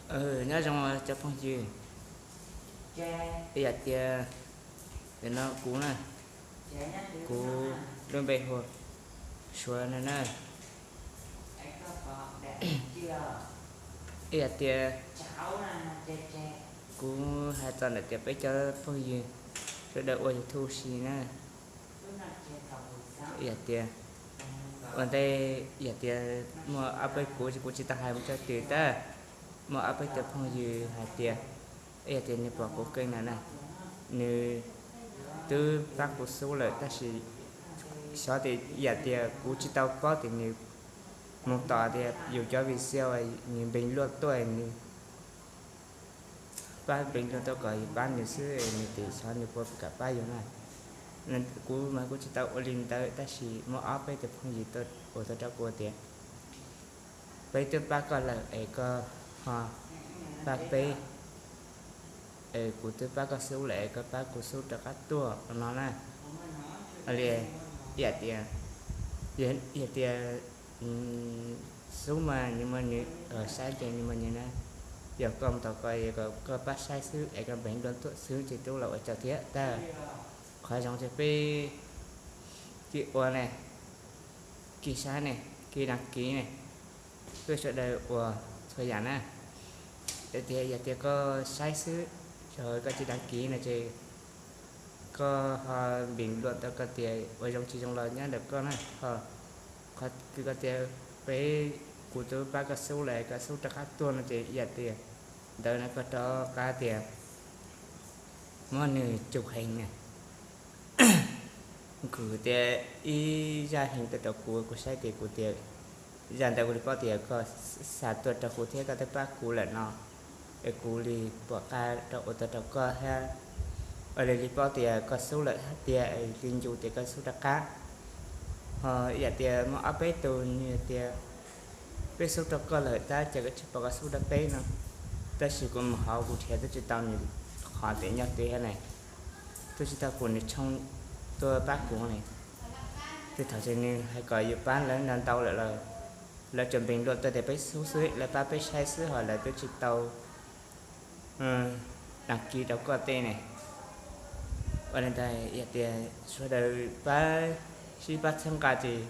Nyob zoo cov phooj ywg, ib yam tias, nim no kuv na, kuv lub npe hu Suav no na. Ib yam tias kuv hais txog ntawm tias peb cov phooj ywg sawv daws ua YouTube si na, ib yam tias ua ntej, ib yam tias muaj ob peb, kuv kuv tsis tau hais mus txog twg tab, muaj ob peb cov phooj ywg hais tias, ib yam tias nws pom kuv keej na na, nws twb pab kuv xub lawm tab sis xyov tias, ib yam tias kuv tsis tau paub tias nws mus tom tias yus cov video nws npeeg luaj tuaj, nws pab npeeg luaj tuaj kom yus pab nws xwb, nws tias xyov nws puas kam pab yus na. Kuv mas kuv tsis tau ua li ntawd tab sis muaj ob peb tus phooj ywg uas tuaj rau kuv tias, peb twb pab koj lawm es koj ho pab peb, es kuv twb pab koj xub lawm es koj pab kuv xub rov qab tuaj no na. Li, ib yam tias, ib yam tias xub mas nws muaj nws, saib ces nws muaj nws na. Yog koj mus tom koj, koj pab saib xwb es koj npeeg luaj tuaj xwb ces twb los ua cas thiab tab. Qhov zoo ces peb kis ua ne, kis saib ne, kis đăng ký ne, peb sawv daws ua txhua yam na. Tias yog tias koj saib xwb, yog koj tsis đăng ký no ces koj ho bình luận tau koj tias ua zoo tsis zoo los nyob ntawm koj na. Ho qhov kws koj tias peb, kuv twb pab koj xub lawm, koj xub rov qab tuaj no ces yog tias ntawd no koj rov qab tias muab nws chụp hình na. Kuv tias ib zaj hình tuaj rau kuv, kuv saib tias kuv tias zaj ntawd kuv li paub tias koj xa tuaj rau kuv thiab koj twb pab kuv lawm no, es kuv li pom qab rau ua tuaj rau koj thiab. Ua li li paub tias koj xub lawm hab tiag, li ncu tias koj xub rov qab. Ho ib yam tias muaj ob peb tus nws tias peb xub rau koj lawm tab ces koj tsis pom koj xub rau peb no. Tab sis kuv mus hauv kuv nrhiav twb tsis tau nws qhov tias nyob twg thiab ne, twb tsis tau pom nws tshooj tuaj pab kuv ne. Twb thaum ces nws hais kom yus pab lawv ntau ntau lawm los lawv tsuas bình luận tuaj tias peb xub xwb, lawv pab peb saib xwb ho lawv twb tsis tau đăng ký rau koj tej ne. Ua li ntawd yog tias sawv daws pab, sib pab txhawb nqa ces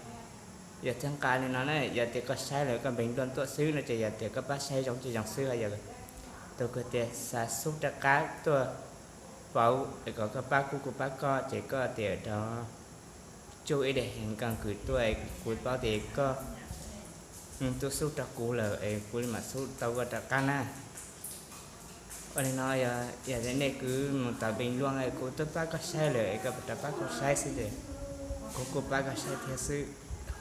yog txhawb nqa li no na, yog tias koj saib lawm koj bình luận tuaj xwb no ces yog tias koj pab saib zoo tsis zoo xwb, ho yog tus kws tias xa xub rov qab tuaj pauv es kom koj pab kuv kuv pab koj ces koj tias rov tsuj ib daim heev koj kws tuaj, kuv paub tias koj tuaj xub rau kuv lawm es kuv li mam xub tau koj rov qab na. Ua li no yog, yog tias nej kws mus tom bình luận kuv twb pab koj saib lawm es koj rov pab kuv saib xwb ces kuv kuj pab koj saib thiab xwb.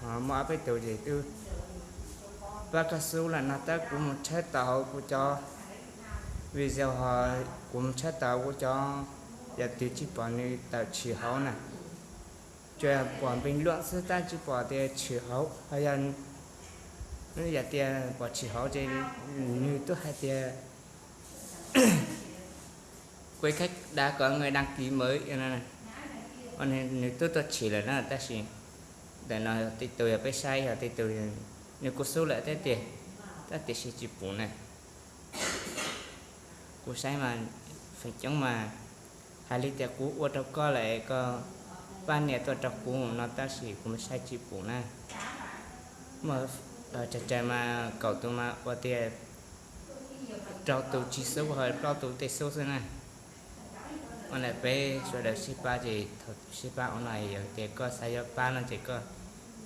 Ho muaj ob peb tus ces twb pab koj xub lawm no tab kuv mus tshawb tau kuv cov video ho kuv mus tshawb tau kuv cov, yog twg tsis pom nws tawm tshwm hauv na, tsuas pom bình luận xwb tab tsis pom tias tshwm hauv ho yog, yog tias pom tshwm hauv ces nws twb hais tias quên cách đã có người đăng ký mới, nws twb tuaj tshwm lawm na tab sis ntawm no tej tus yog peb saib yog tej tus nws kuj xub lawm thiab tiag, tab tiam sis tsis pom na. Kuv saib mas feem coob mas hais li tias kuv ua rau koj lawm es koj pab nias tuaj rau kuv no tab sis kuv saib tsis pom na. Muaj tsawg tsawg mas kaum tus mas ua tias rau tus tsis xub ho plaub tus tej xub xwb na. Ua ntawm peb sawv daws sib pab ces thaum sib pab ua no yog tias koj xav yuav pab no ces koj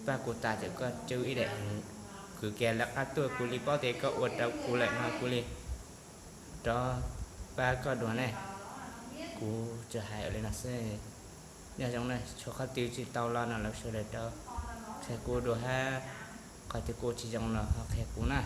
pab kuv tas ces koj tsuj ib daim heev kws kiag lawv qab tuaj, kuv li paub tias koj ua rau kuv lawm no kuv li rov pab koj dua ne. Kuv tsuas hais ua li no xwb. Nyob zoo na, tshuav qhov twg tsis tau los no lawv sawv daws rov qhia kuv dua hab, qhov twg kuv tsis zoo los ho qhia kuv na.